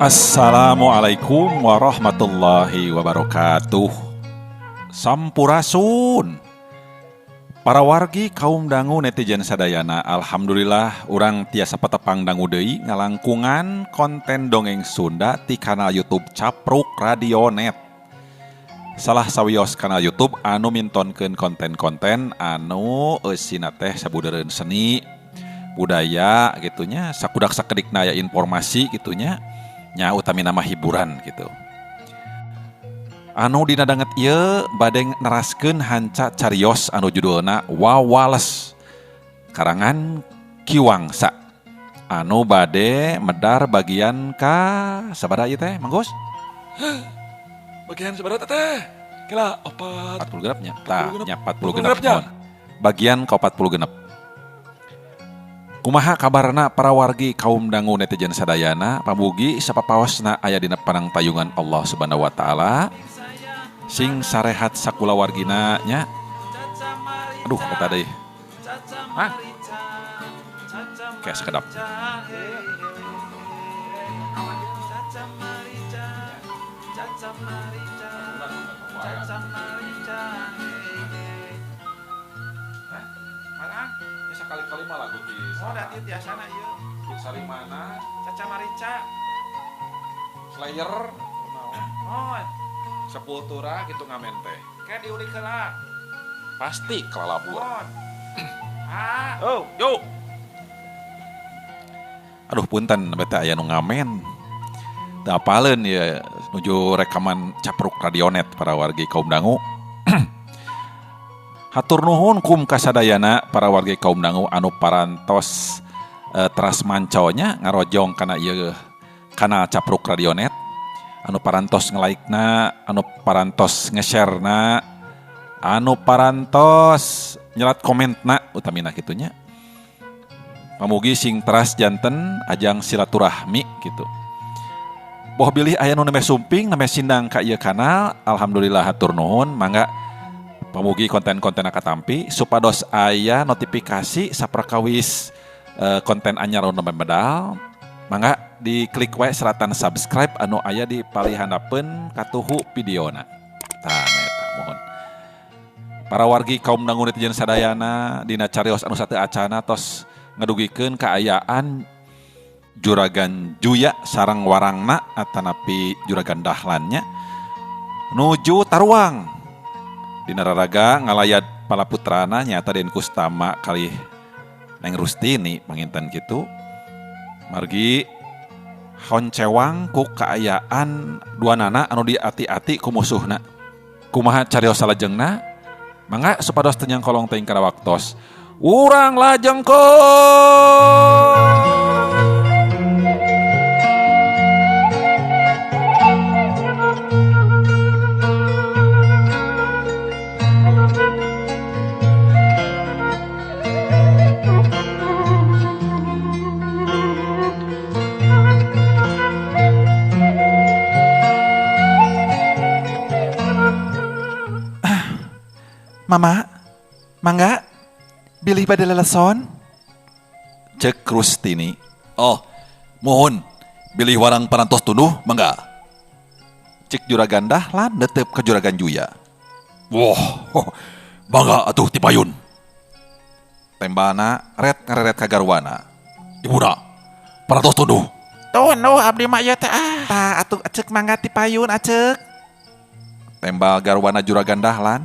Assalamualaikum warahmatullahi wabarakatuh. Sampurasun. Para wargi kaum dangu netizen sadayana, alhamdulillah urang tiasa patepang dangu deui ngalangkungan konten dongeng Sunda ti kanal YouTube Capruk Radio Net. Salah sawios kanal YouTube anu mintonkeun konten-konten anu eusina teh sabudeureun seni, budaya gitunya, sakudak sakedikna aya informasi gitunya. Nya utamina mah hiburan gitu. Anu dina danget ieu bade neraskeun hanca carios anu judulna Wawales karangan Ki Wangsa. Anu bade medar bagian ka sabaraha ieu teh, Mang Gus? Bagian sabaraha teh? Kela opat. 40 genep nya. Tah, nya 40 genep. Genepnya. Bagian ka 40 genep. Kumaha kabarna para wargi kaum dangu netizen sadayana, pamugi sapapaosna aya dina panangtayungan Allah Subhanahu wa taala. Sing sarehat sakulawargina nya. Aduh, eta deui. Hah? Kayak sekedap. Sekali-kali mah lagu di Oh, da ieu tiasana ieu. Saling mana? Caca Marica. Slayer. Oh, Sepultura gitu ngamen teh. Kayak diulik heula. Pasti kelalabur. Ah. Oh, yo. Aduh punten beta aya nu ngamen. Teu apaleun ieu nuju rekaman Capruk Radionet para wargi kaum dangu. Hatur nuhun kum kasadayana para wargi kaum dangu anu parantos teras manconya ngarojong kana ieu kanal Capruk Radionet, anu parantos nge-like-na, anu parantos nge-share-na, anu parantos nyelat komentna utamina kitunya. Pamugi sing teras janten ajang silaturahmi gitu. Boh bilih aya nu nembe sumping nembe sindang ka ieu kanal, alhamdulillah hatur nuhun, mangga pamugi konten-konten katampi supados aya notifikasi saprakawis konten anyar anu nembe medal. Mangga diklik wae seratan subscribe anu aya di palihandapeun katuhu videona. Tah eta mohon. Para wargi kaum dangu netizen sadayana dina carios anu sateu acana tos ngadugikeun kaayaan Juragan Juya sareng warangna atanapi Juragan Dahlannya nuju taruang. Dina raraga ngalayat palaputrana nyata Den Kustama kalih Neng Rustini panginten kitu. Margi honcewang ku kaayaan duanana anu diati-ati ku musuhna. Kumaha carios salajengna? Mangga supados teu nyangkolong teuing kana waktos. Urang lajengkeun. Mama, mangga, bilih bade leleson. Cek Rustini. Oh, mohon, bilih warang parantos tunduh, mangga. Cek Juragan Dahlan netep ke Juragan Juya. Wah, mangga atuh tipayun. Tembana ret ngareret ka garwana. Ibuna, parantos tunduh. Tunduh abdi mah ieu teh ah. Tah atuh acek mangga tipayun acek. Tembal garwana Juragan Dahlan.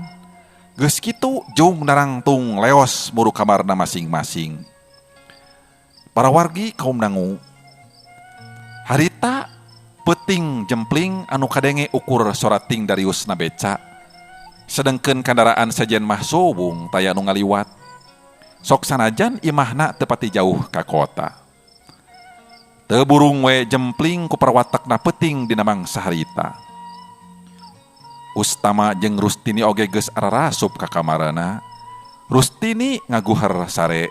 Geus kitu jung narangtung leos muru kamarna masing-masing. Para wargi kaum dangu. Harita peuting jempling anu kadenge ukur sorating Darius na beca. Sedengkeun kandaraan sejen mah suwung taya nu ngaliwat. Sok sanajan imahna teu pati jauh ka kota. Teu burung we jempling ku perwatakna peuting dina mangsa harita. Ustama jeung Rustini oge geus ararasup ka kamarana. Rustini ngaguher sare.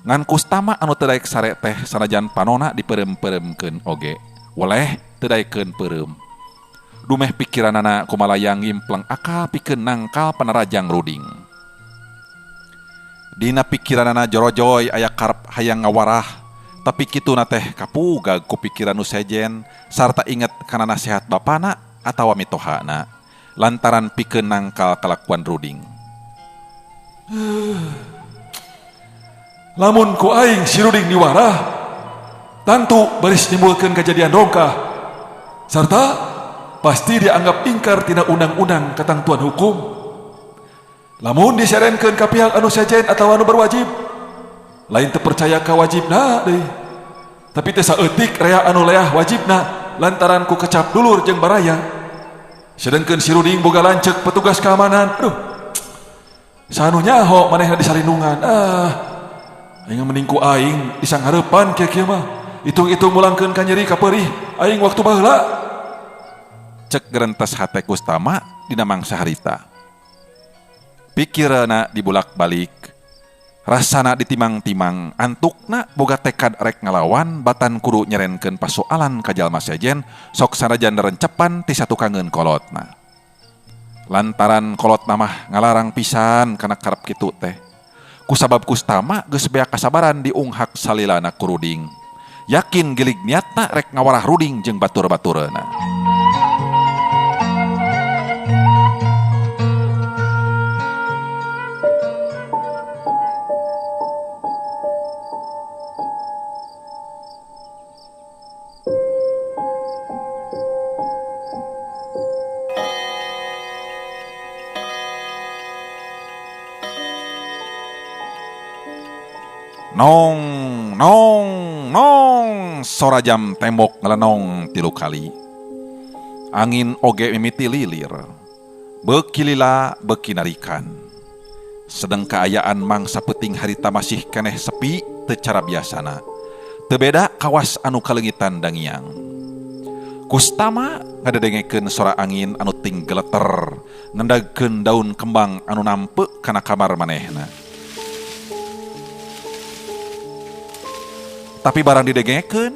Ngan Kustama anu teu daek sare teh sanajan panona dipeurem-peuremkeun oge. Weleh teu daekeun peureum. Dumeh pikiranana kumalayang ngimpleng akal pikeun nangkal panarajang ruding. Dina pikiranana jorojoy aya karep hayang ngawarah Tapi kituna teh kapugag ku pikiran nu sejen sarta inget kana nasihat bapana atawa mitohana lantaran pikeun nangkal kalakuan Ruding. Lamun ku aing si Ruding diwarah, tangtu baris nimbulkeun kejadian rongkah sarta pasti dianggap ingkar tina undang-undang katangtuan hukum. Lamun diserenkeun ka pihak anu sejen atawa anu berwajib, lain teu percaya ka wajibna deui. Tapi teu saeutik rea anu leah wajibna lantaran ku kecap dulur jeung baraya. Sedengkeun si Ruding boga lanceuk petugas keamanan. Aduh. Sanu nyaho manehna disalindungan. Ah. Aing mending ku aing disanghareupan kieu-kieu mah. Hitung-hitung mulangkeun ka nyeri ka peurih aing waktu baheula. Cek gerentes hate Kustama dina mangsa harita. Pikirna dibulak-balik, rasana ditimang-timang, antukna boga tekad rek ngalawan batan kudu nyerenkeun pasoalan ka jalma sejen sok sanajan rencepan ti satukangeun kolotna. Lantaran kolotna mah ngalarang pisan kana karep kitu teh. Kusabab Kustama geus beak kasabaran diunghak salilana ku Ruding. Yakin gilig niatna rek ngawarah Ruding jeung batur-batureuna. Nong, nong, nong, sora jam tembok ngelenong 3 kali. Angin oge mimiti lilir, beuki lila beuki narikan. Sedeng kaayaan mangsa peuting harita masih keneh sepi teu cara biasana. Teu beda kawas anu kaleungitan dangiang. Kustama ngadedengekeun sora angin anu ting geleter, ngendagkeun daun kembang anu nampe kana kamar manehna. Tapi barang didengekeun,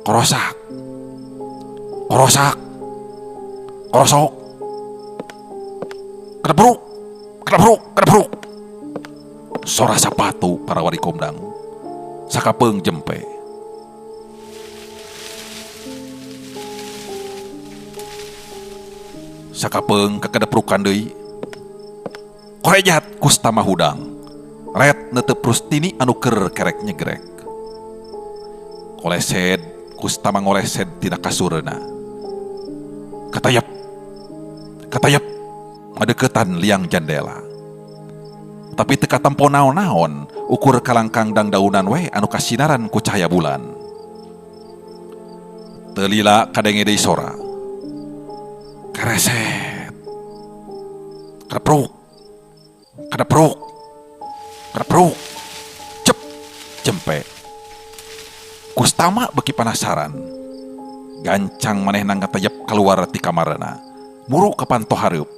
korosak, korosak, korosok, kedebruk, kedebruk, kedebruk. Sora sapatu para wari komdang, sakapeung jempe. Sakapeung kekedeprukan deui. Korejat Kustama hudang, ret neuteup Rustini anu keur kerek nyegrek. Kolesed, Kustama ngolesed tina kasurna. Katayep, katayep, ngadeukeutan liang jandela. Tapi teu katempo naon-naon, ukur kalangkang dangdaunan we anu kasinaran ku cahaya bulan. Teu lila kadenge deui sora. Kareset, kadepruk, kadepruk, kadepruk, cep, jempe. Kustama beuki panasaran. Gancang manehna ngatayep keluar ti kamarna. Muru ka panto hareup.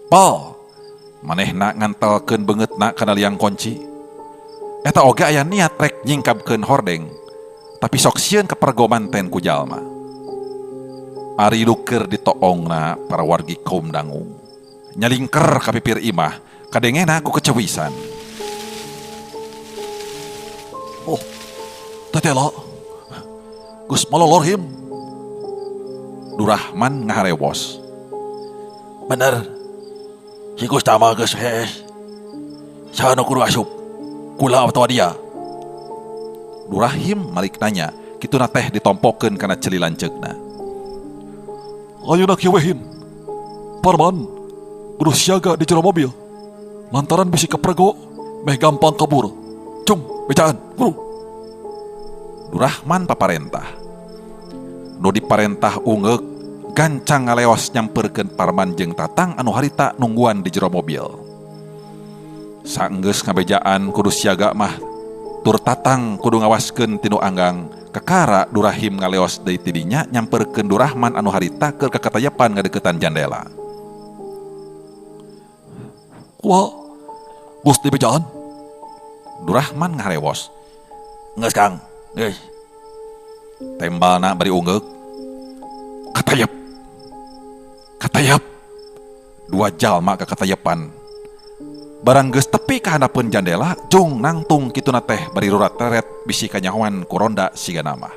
Pal, manehna ngantelkeun beungeutna kana liang kunci. Eta oge aya niat rek nyingkabkeun hordeng, tapi sok sieun kapergo manten ku jalma. Ari nu keur ditoongna para wargi kaum dangu. Nyalingker ka pipir imah, kadengena ku kecewisan. Oh, tetela, geus malolor him. Durahman ngaharewos. Bener, si Kustama geus hees. Saha nu kudu asup? Kula atawa dia? Durahim malik nanya, kituna teh ditompokeun kana ceuli lanceukna. Ayeuna kieu we him. Parman kudu siaga di jero mobil. Lantaran bisi kapergo meh gampang kabur. Cung, bejaan, guru. Durahman paparentah. Nu diparentah ungeuk, gancang ngaleos nyamperkeun Parman jeung Tatang anu harita nungguan di jero mobil. Saenggeus ngabejaan kudu siaga mah, tur Tatang kudu ngawaskeun tinu anggang, kakara Durahim ngaleos deui tidinya nyamperkeun Durahman anu harita keur kakatayepan ngadeuketan jandela. Kumaha? Geus dibejaan? Durahman ngaharewos. Geus Kang. Geus. Tembalna bari ungeuk. Katayep. Katayep. 2 jalma kakatayepan. Barang geus tepi ka handapeun jandela, jung nangtung kituna teh bari rurat teret bisi kanyahoan ku ronda siga nama.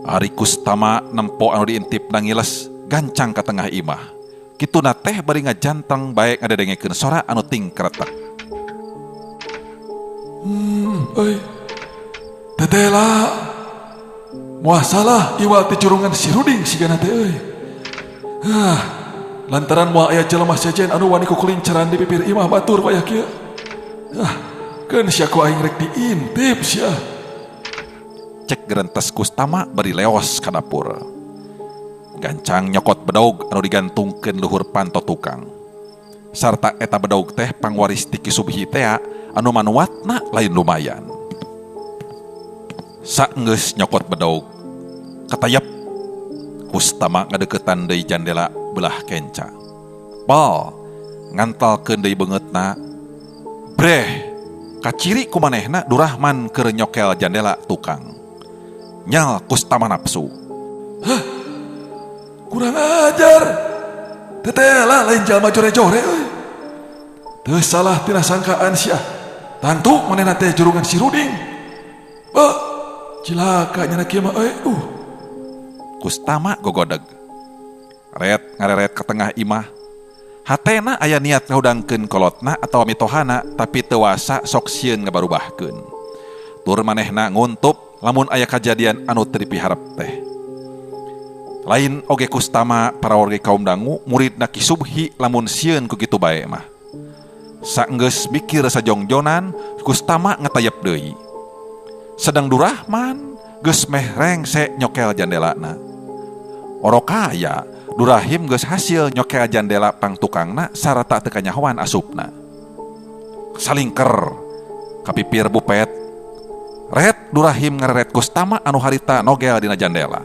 Ari Kustama nempo anu diintip nangiles gancang ka tengah imah. Kituna teh bari ngajanteng bae ngadedengekeun sora anu ting kretek. Euy. Tetela. Moal salah iwal ti curungan si Ruding sigana teh euy. Hah, lantaran moal aya jelema sejen anu wani kukulinceran di pipir imah batur wayah kieu. Hah, keun sia ku aing rek diintip sia. Cek gerentes Kustama bari leos ka dapur. Gancang nyokot bedog anu digantungkeun luhur panto tukang. Sarta eta bedog teh pangwaris ti Ki Subhi tea anu manuatna lain lumayan. Saenggeus nyokot bedog, katayep Kustama ngadeukeutan deui jandela belah kenca. Pal ngantalkeun deui beungeutna. Breh, kaciri ku manehna Durahman keur nyokel jandela tukang. Nyal Kustama nafsu. Hah? Kurang ajar. Tetela lain jalma jore-jore euy. Teu salah tina sangkaan sia. Tangtu manehna teh jurungan si Ruding. Beuh, cilaka nya kieu mah euy. Kustama gogodeg. Ret ngareret ke tengah imah. Hatena aya niat ngahudangkeun kolotna atawa mitohana tapi teu wasa sok sieun ngabarubahkeun. Tur manehna nguntup lamun aya kajadian anu teu dipiharep teh. Lain oge Kustama para warga kaum dangu muridna Ki Subhi lamun sieun ku kitu bae mah. Saenggeus mikir sajongjonan Kustama ngetayep deui. Sedang Durahman geus meh rengse nyokel jandelana. Orokaya Durahim geus hasil nyokel jandela pangtukangna sarata teu kanyahoan asupna. Salingker kapipir bupet. Ret Durahim ngareret Kustama anu harita nogel dina jandela.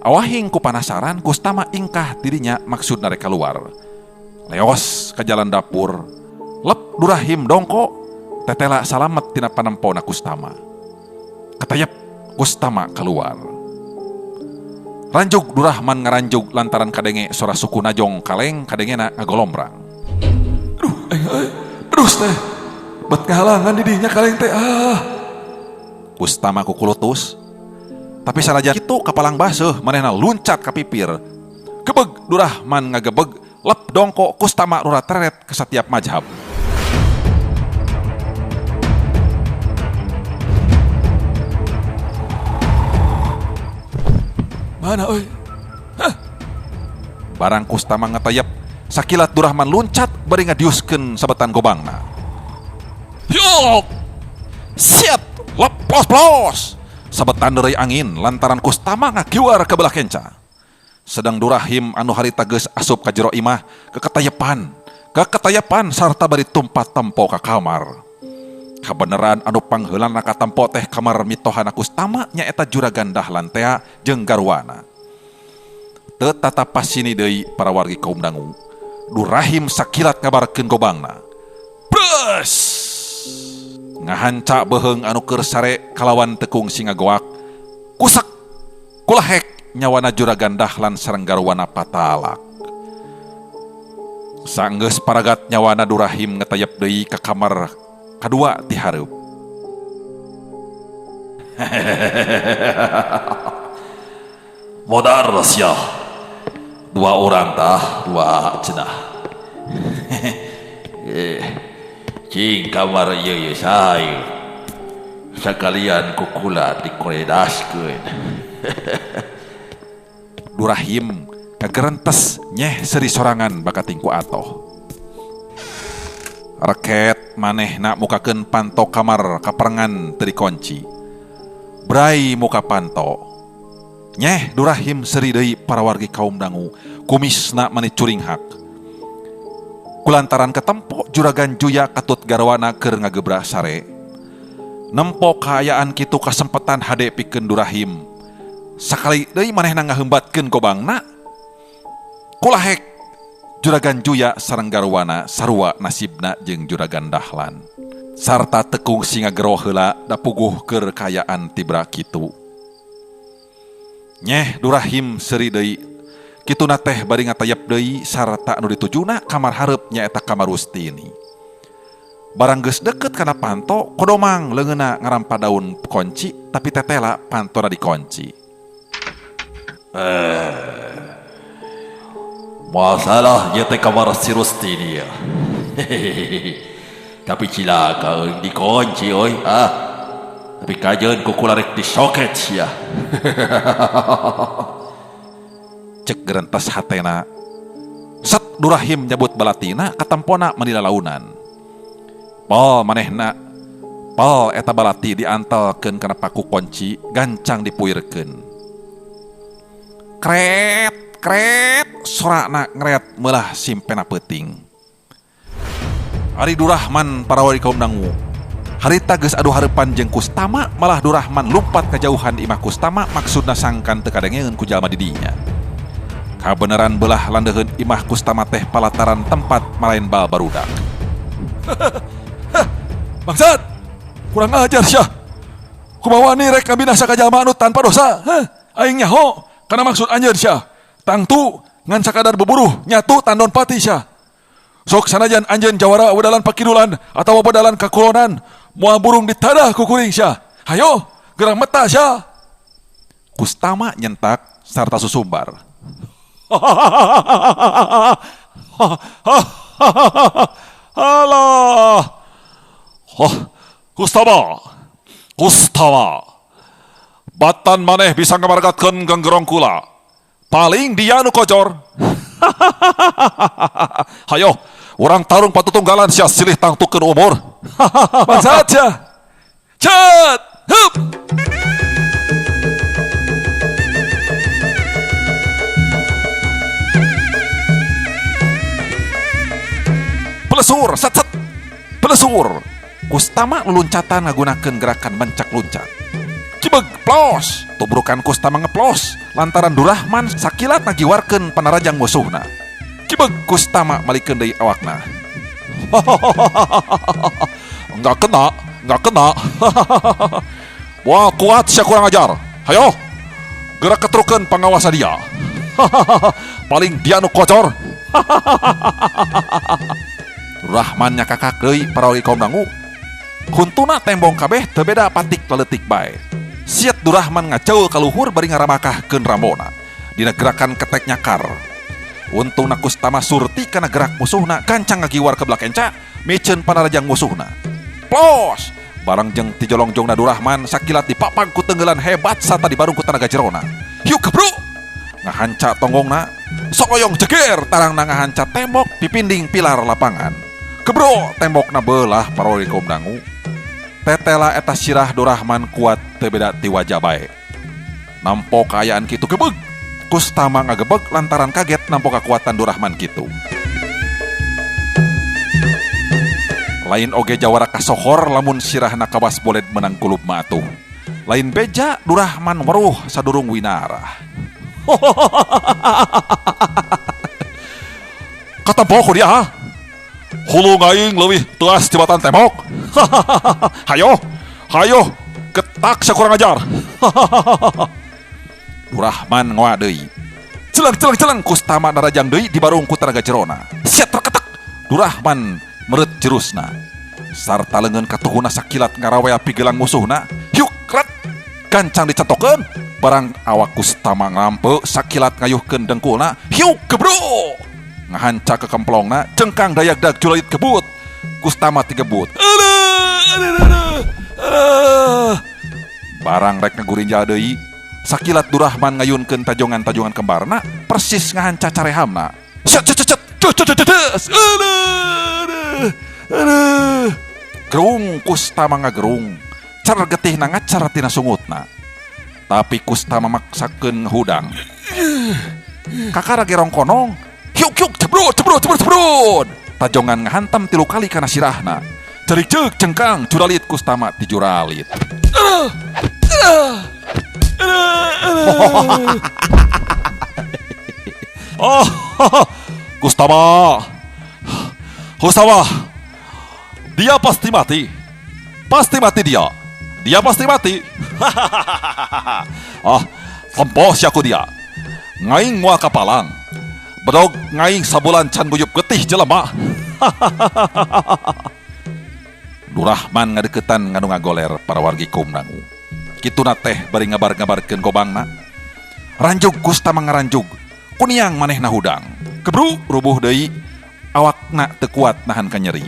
Awahing ku panasaran Kustama ingkah dirinya maksudna rek keluar. Leos ke jalan dapur. Lep Durahim dongko tetela salamet tina panempona Kustama. Ketayep Kustama keluar. Ranjug Durahman ngaranjug lantaran kadenge sora suku najong kaleng kadengena ngagolombrang. Aduh, aing euy. Aduh teh. Bet ngahalangan di dinya kaleng teh ah. Kustama kukulutus. Tapi sanajan kitu kapalang baseuh manehna luncat ka pipir. Gebeg Durahman ngagebeg lep dongko Kustama rura teret ke setiap mazhab. Mana euy? Hah? Barang Kustama ngetayep, sakilat Durahman luncat bari ngadiuskeun sabetan gobangna. Yok! Siap! Lep plos plos! Sabetan deui angin lantaran Kustama ngakiwar ke belah kenca. Sedang Durahim anu harita geus asup ka jero imah keketayepan sarta bari tumpat tempo ka kamar. Kabeneran anu pangheulana ka tempo teh kamar mitohana Kustama nyaeta juragan Dahlan tea jeung garwana. Teu tatapasini deui para wargi kaum dangu. Durahim sakilat ngabarkeun gobangna. Bres! Ngahanca beuheung anu keur sare kalawan tekung singagoak. Kusak kulahek nyawana juragan Dahlan sareng garwana patalak. Saenggeus paragat nyawana Durahim ngetayep deui ka kamar kadua ti hareup. Modar sia. Dua orang tah, dua cenah. Cing kamar ieu ye sae. Sakalian kukula dikoredaskeun. Durahim kagerentes nyeh seuri sorangan bakating ku atoh. Reket manehna mukakeun panto kamar kaperengan teu dikunci. Brai muka panto. Nyeh Durahim seuri deui para wargi kaum dangu, kumisna mani curinghak. Kulantaran ketempo juragan Juya katut garwana keur ngagebra sare. Nempo kaayaan kitu kasempetan hade pikeun Durahim. Sakali deui manehna ngahembatkeun gobangna. Kulahek juragan Juya sareng garwana sarua nasibna jeung juragan Dahlan. Sarta tekung singagero heula da puguh keur kaayaan tibra kitu. Nyeh Durahim seuri deui Kituna teh bari ngatayep deui sarta anu ditujuna kamar hareup nyaeta kamar Rustini. Barang geus deket kana panto, kodomang leungeunna ngarampa daun kunci, tapi tetela pantona dikunci. Masalah ieu teh kamar si Rustini ya. Tapi cilaka euy dikunci euy ah. Tapi kajeun ku kula rek disoket sia. Cek gerentes hatena. Set Durahim nyebut balatina katempona meni lalaunan. Pol manehna. Pol eta balati diantelkeun kana paku kunci gancang dipuirkeun. Kret kret sorana ngret meulah simpena peuting. Ari Durahman para wali kaum dangu. Harita geus adu hareupan jeung Kustama, malah Durahman lumpat kajauhan imah Kustama maksudna sangkan teu kadengeun ku jalma di dinya. Kabeneran belah landeuheun imah Kustama teh palataran tempat maraen bal barudak. Bangsat! Kurang ajar sia. Kumaha wani rek ngabinasa ka jalma anu tanpa dosa? Heh, aing nyaho kana maksud anjeun sia. Tangtu ngan sakadar beburuh nyatu tandon pati sia. Sok sanajan anjeun jawara wedalan pakidulan atawa wedalan kakulonan, moal burung ditadah ku kuring sia. Hayo, gerang meta sia. Kustama nyentak sarta susumbar. Alah. Oh, Kustama. Kustama. Batan maneh bisa ngamargatkeun genggerong kula. Paling dia nu kocor. Hayo, urang tarung patutunggalan sia silih tangtukeun umur. Bangsat sia. Cet. Hup. Pelesur, set set. Pelesur. Kustama luncatan ngagunakeun gerakan mencak luncat. Cibeg plos, tubrukan Kustama ngeplos lantaran Durahman sakilat ngagiwarkeun panarajang musuhna. Cibeg Kustama malikeun deui awakna. Enggak kena, enggak kena. Wah, kuat sia kurang ajar. Hayo, gerak ketrukeun pangawasa dia. Paling dia nu kocor. Rahman nyakakak deui parawi kaum dangu. Huntuna tembong kabeh teu beda patik leutik bae. Siet Durahman ngacaul ka luhur bari ngaramakahkeun rambona. Dina gerakan ketek nyakar. Untungna Kustama surti kana gerak musuhna gancang ngagiwar ke belak enca miceun panarajang musuhna. Plos! Barang jeung tijolongjongna Durahman sakilat dipapang ku tenggelan hebat sarta dibarung ku tanaga jerona. Hiu kebru! Ngahanca tonggongna, sokoyong jeger tarangna ngahanca tembok pipinding pilar lapangan. Kebro tembokna belah paroli kaum dangu. Tetela eta sirah Durahman kuat teu beda ti wajah bae. Nampo kaayaan kitu gebeg. Kustama ngagebeg lantaran kaget nampo kakuatan Durahman kitu. Lain oge jawara kasohor lamun sirahna kawas boled menang kulub mah atuh. Lain beja Durahman weruh sadurung winarah. Katempo ku dia. Hulu aing leuwih teuas tibatan tembok. Hayo, hayo, ketak sia kurang ajar. Durahman ngoa deui. Celeng celeng celeng Kustama narajang deui dibarung ku tanaga jerona. Siat terketek. Durahman meureut jerusna. Sarta leungeun katuhuna sakilat ngarawea pigelang musuhna. Hiuk kret. Gancang dicatokeun. Barang awak Kustama ngarampe sakilat ngayuhkeun dengkulna. Hiuk gebro. Ngahanca ke kemplongna, cengkang dayagdag julalit kebut. Kustama tigebut. Barang rek ngagurinjal deui, sakilat Durahman ngayunkeun tajongan-tajongan kembarna, persis ngahanca carehamna. Set set set set. Gerung Kustama ngagerung, cer getihna ngacar tina sungutna. Tapi Kustama maksakeun hudang. Kakara gerong konong, hiuk hiuk jebrut jebrut jebrut jebrut. Tajongan ngahantam 3 kali kana sirahna. Cerik ceuk cengkang curalit Kustama tijuralit. Oh, Kustama. Kustama. Dia pasti mati. Pasti mati dia. Dia pasti mati. Ah, tempoh si aku dia. Ngaing moal kapalang. Bedog ngaing sabulan can guyup getih jelema. Durahman ngadeukeutan nganu ngagoler para wargi kaum dangu. Kituna teh bari ngabar-ngabarkeun gobangna. Ranjug Kustama ngaranjug, kuniang manehna hudang. Kebruk rubuh deui, awakna teu kuat nahan kanyeri.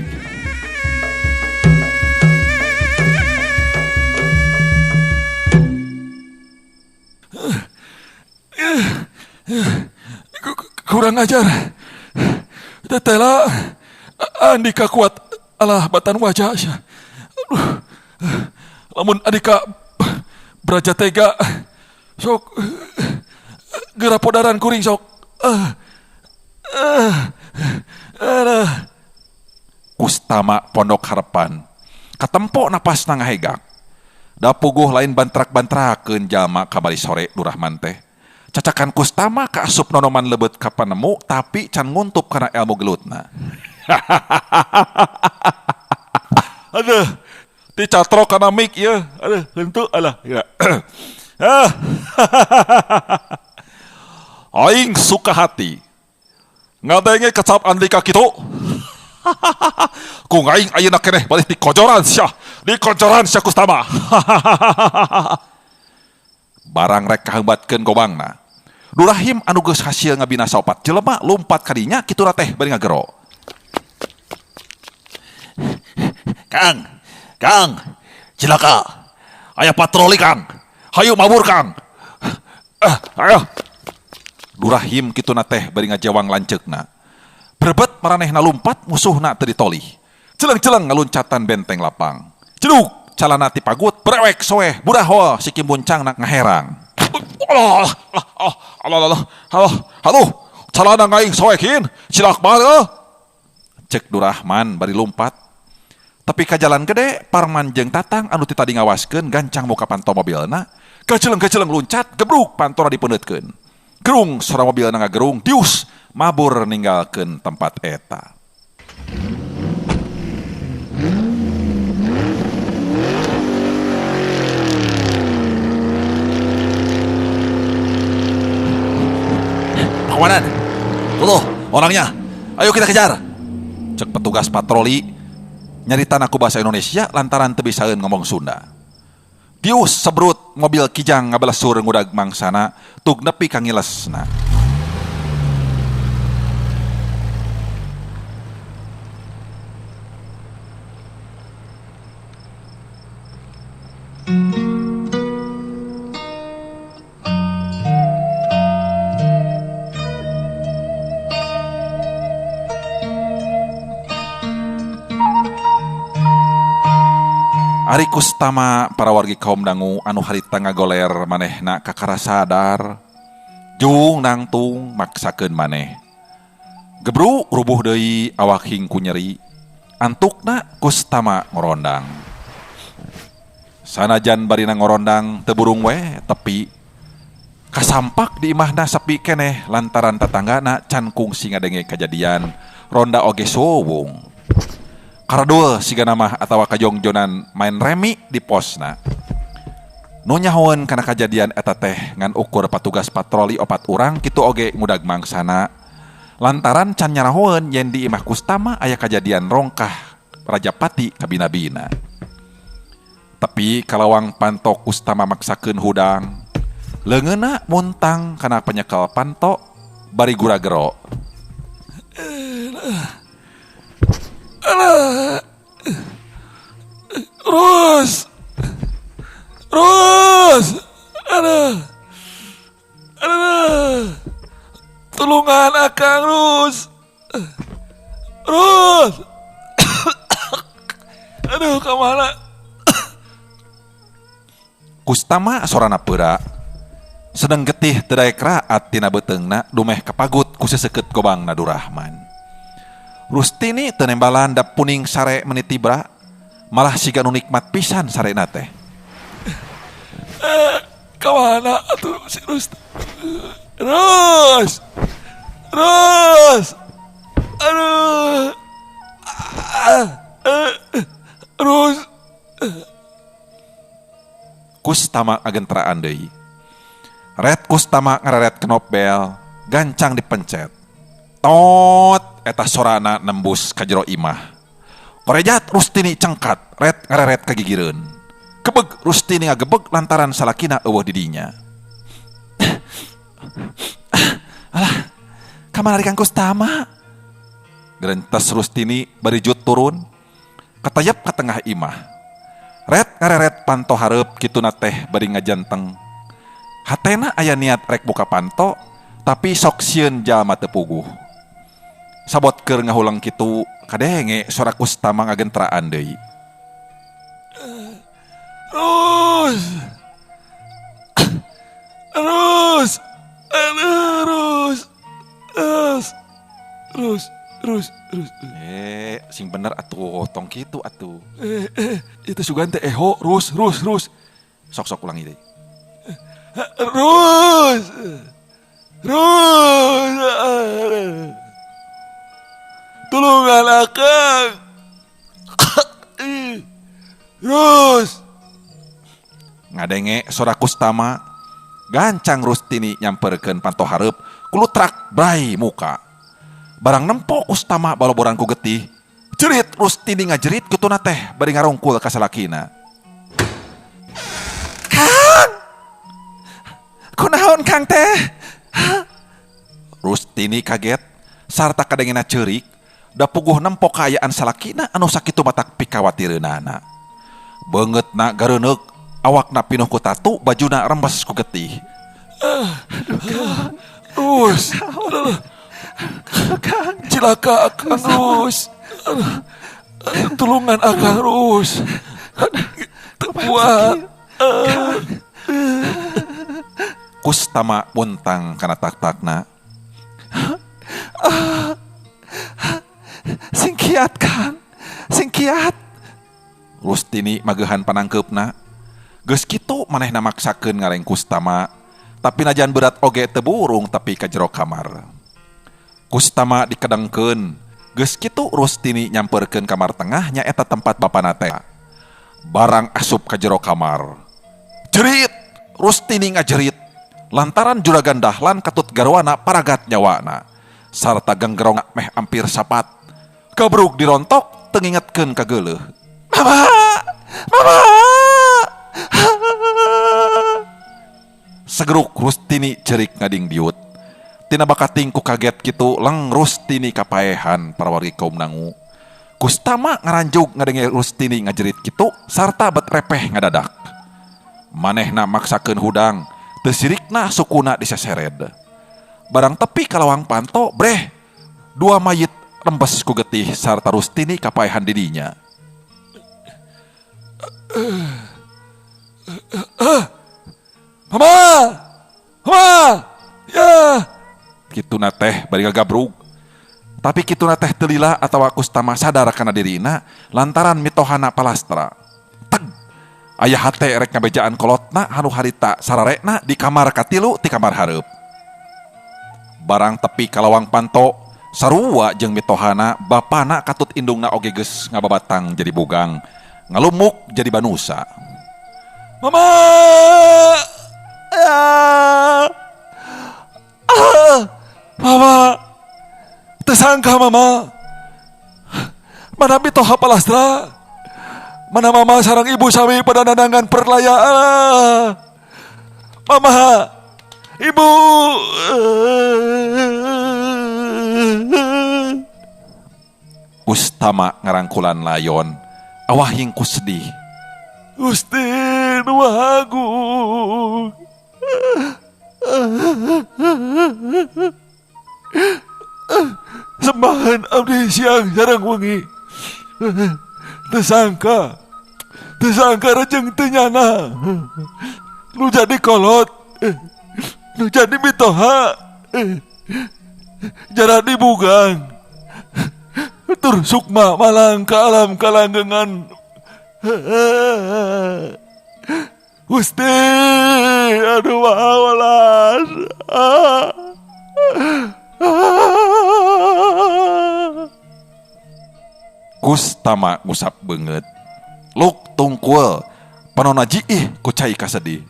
Kurang ajar. Tetela Andika kuat alah batan wajah. Aduh. Lamun Andika beraja tega sok geura podaran kuring sok. Kustama pondok harapan katempo napasna ngahegak. Da puguh lain bantrak-bantrakeun jalma kamari sore Durahman teh. Cacakan Kustama kaasup nonoman lebet ka panemu tapi can nguntup kana ilmu gelutna. Aduh, ti catrok kana mic ieu. Aduh, henteu alah. Ya. Aing suka hati. Ngadenge kecap Andika kitu. Ku aing ayeuna keneh balik dikojoran sia. Dikojoran sia Kustama. Barang rek kaheumbatkeun gobangna. Durahim anu geus hasil ngabinasa opat jelema lumpat kadinya kitu teh bari ngagero. Kang, Kang, cilaka. Aya patroli Kang. Hayu mabur Kang. Ayo. Durahim kituna teh bari ngajawang lanceukna. Berebet maranehna lumpat musuhna teu ditolih. Celeng-celeng ngaluncatan benteng lapang. Ceduk calana ti pagut brewek soeh burahol si kimbuncangna ngaherang. Alah, alah, alah, alah, alah, aduh, calana ngaing soekin, cilak banget. Cek Durahman bari lumpat. Tapi ka jalan gede, Parman jeung Tatang anu ti tadi ngawaskeun gancang muka panto mobilna, kaceleng-kaceleng luncat, gebruk pantona dipeundeutkeun. Gerung sora mobilna ngagerung, dius mabur ninggalkeun tempat eta. Kawanan, tuh orangnya, ayo kita kejar. Cek petugas patroli nyaritan aku bahasa Indonesia lantaran teu bisaeun ngomong Sunda. Dius sebrut mobil kijang ngabalesur ngudag mangsana tug nepi ka ngilesna. Ari Kustama para wargi kaum dangu anu harita ngagoler manehna kakara sadar jung nangtung maksakeun maneh. Gebru rubuh deui awak hingku nyeri antukna Kustama ngorondang. Sanajan barina ngorondang teu burung we tepi kasampak di imahna sepi keneh lantaran tatanggana can kungsi ngadenge kajadian ronda oge suwung. Karadul siga namah atawa kajongjonan main remi di posna. Nu nyahoeun kana kajadian eta teh ngan ukur patugas patroli opat urang kitu oge ngudag mangsana. Lantaran can nyarahoeun yen di imah Kustama aya kajadian rongkah Rajapati kabina-bina. Tapi kalawang panto Kustama maksakeun hudang, leungeunna muntang kana penyekel panto bari gura-gero. Alah. Rus. Rus. Aduh. Aduh. Tulungan akang Rus. Rus. Aduh, kemana? Kustama sorana peura. Sedeng getih teu daek raat tina beuteungna dumeh kapagut ku seseukeut gobangna Durahman. Rustini teu nembalan da puning sare meni tibra, malah siga nu nikmat pisan sarena teh. Kamana atuh si Rus? Rus. Rus. Aduh. Rus. Kustama agenteraan deui. Ret Kustama ngareret knop bel, gancang dipencet. Tot eta sorana nembus ka jero imah. Korejat Rustini cengkat, ret ngareret ka gigireun. Kebeg Rustini ngagebeg lantaran salakina eueuh di dinya. Alah, kamana ari Kang Kustama? Gerentes Rustini bari jut turun, katayep ka tengah imah. Ret ngareret panto hareup kituna teh bari ngajenteng. Hatena aya niat rek buka panto, tapi sok sieun jalma teu puguh. Sabot keur ngahuleng kitu, kadenge sora Kustama ngagentraan deui. Rus. Rus. Rus. Rus. Rus. Rus. Rus. Sing bener atuh, tong kitu atuh. Itu sugan teh eho, rus, rus, rus. Sok-sok ulangi deui. Rus. Rus. Tulungan akang. Rus. Ngadenge sora Kustama, gancang Rustini nyamperkeun panto hareup, kulutrak brai muka. Barang nempo Kustama baloboran ku getih, jerit Rustini ngajerit kutuna teh bari ngarungkul ka salakina. Kang! Kunaon Kang teh? Rustini kaget sarta kadengena ceurik, da puguh nempo kaayaan salakina anu sakitu matak pikawatireunana. Beungeutna gareuneuk, awakna pinuh ku tatu, bajuna rembes ku getih. Rus. Cilaka akang Rus. Tulungan akang Rus. Kuat. Kustama muntang kana tak-takna. Singkiat Kang, singkiat. Rustini magehan panangkeupna. Geus kitu manehna maksakeun ngareng Kustama, tapi najan berat oge teu burung tapi ka jero kamar. Kustama dikedengkeun, geus kitu Rustini nyamperkeun kamar tengah nyaeta tempat bapana teh. Barang asup ka jero kamar. Jerit, Rustini ngajerit lantaran juragan Dahlan katut garwana paragat nyawana sarta genggerong meh ampir sapat. Kabruk dirontok teu ngingetkeun ka geuleuh. Mama! Mama! Segeruk Rustini cerik ngading diut. Tina bakating ku kaget kitu leng Rustini kapaehan para wargi kaum nangu. Kustama ngaranjug ngadenge Rustini ngajerit kitu sarta bet repeh ngadadak. Manehna maksakeun hudang, teu sirikna sukuna disesered. Barang tepi kalawang panto breh, dua mayit rembes ku getih sarta Rustini kapaehan didinya. Mama! Mama! Ya! Kituna teh bari ngagabrug. Tapi kituna teh teu lila atawa Kustama sadar kana dirina lantaran mitohana palastra. Teg! Aya hate rek ngabejaan kolotna anu harita sararekna di kamar katilu ti kamar hareup. Barang tepi kalawang panto sarua jeung mitohana bapana katut indungna oge geus ngababatang jadi bugang, ngalumuk jadi banusa. Mama! Mama! Tersangka mama! Mana mitoha palastra? Mana mama sarang ibu sami pada nandangan perlayaan? Mama! Ibu! Kustama ngarangkulan layon, awah ku sedih. Gusti nu Agung. Sembahan abdi siang sareng wengi. Tersangka rejeng teu nyana. Nu jadi kolot, nu jadi mitoha, jara dibugang. Tur sukma malang ka alam kalanggengan. Gusti, aduh mahawalas. Kustama ngusap beungeut. Luk tungkul, panona jiih ku cai kasedih.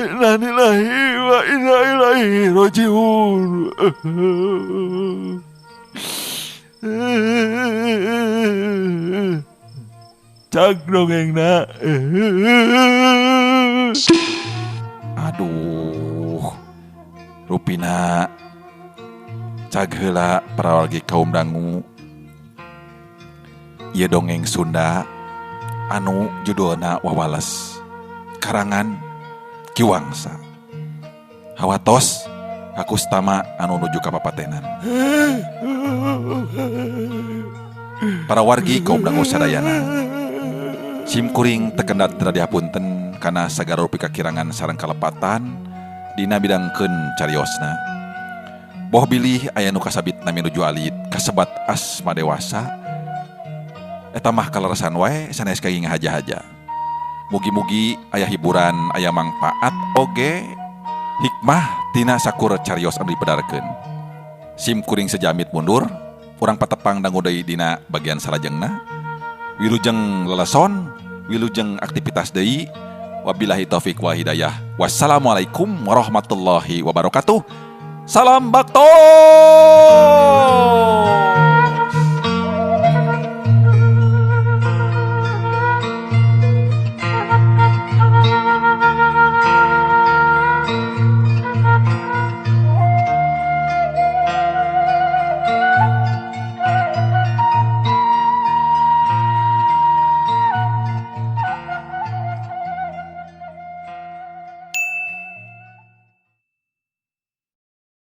Innalillahi wa inna ilaihi rajiun. Cag dongengna. Aduh, rupina cag heula parawargi kaum dangu. Ieu dongeng Sunda anu judulna Wawales karangan Ki Wangsa. Hawatos ka Kustama anu nuju ka papatenan. Para wargi kaum dangu sadayana, sim kuring tekendat teu dihapunten kana sagala rupi kakirangan sareng kalepatan dina bidangkeun cariosna. Boh bilih aya nu kasabit nami nuju alit kasebat asma dewasa, eta mah kaleresan wae sanes kenging ngahaja-haja. Mugi-mugi aya hiburan, aya mangpaat oge hikmah tina sakur carios anu dipedarkeun. Sim kuring sejamit mundur, urang patepang dangu deui dina bagian salajengna. Wilujeng leleson, wilujeng aktivitas deui. Wabillahi taufik wal hidayah. Wassalamualaikum warahmatullahi wabarakatuh. Salam bakto.